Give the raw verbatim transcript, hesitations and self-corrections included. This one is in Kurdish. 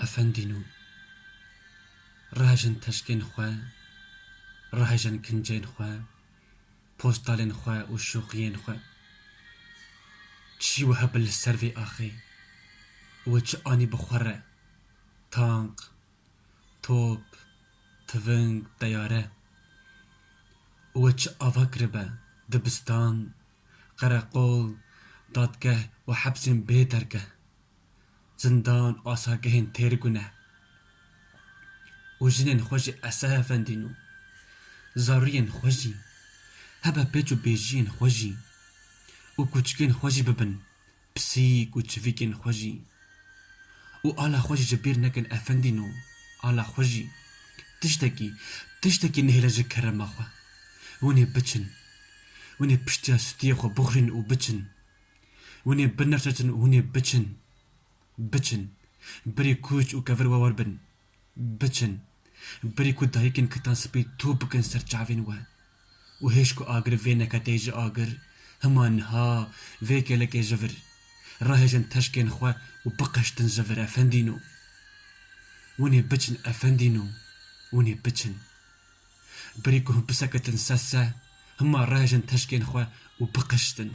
Efendîno, rahejin teşkên xwe, rahejin kincên xwe, postalên xwe û şoqiyên xwe. Çi we hebe li ser vê axê? We çi anî bi xwe re? Tank, top, tiving, teyare. We çi ava kiribe? Dibistan, qereqol, dadgeh û hepsên bê dergeh. Zindan, asagehên têr gune. Û jinên xwe jî Eseh Efendîno. Zariyên xwe jî. Hebe pêç û bêjiyên xwe jî. Û kûçikên xwe jî bibin. Pisîk û çivîkên xwe jî. Û ala xwe jî ji bîr nekin Efendîno. Ala xwe jî. Tiştekî, tiştekî nehêle ji kerema xwe. Hûn ê biçin. Hûn ê piştiya stûyê xwe bixwînin û biçin. Hûn ê bineşeçin û hûn ê biçin. Biçin. Berî kûç û kevir we wer bin. Biçin. Berî ku dayikên kitan spî tû bikin ser çavên we. Û hêj ku agir vê neketê ji agir, hima niha vê kêlekê ji vir. Rahêjin teşkên xwe û biqeştin ji vir Efendîno. Hûn ê biçin Efendîno. Hûn ê biçin. Berî ku hûn bisekitin se se, hima rahêjin teşkên xwe û biqeştin.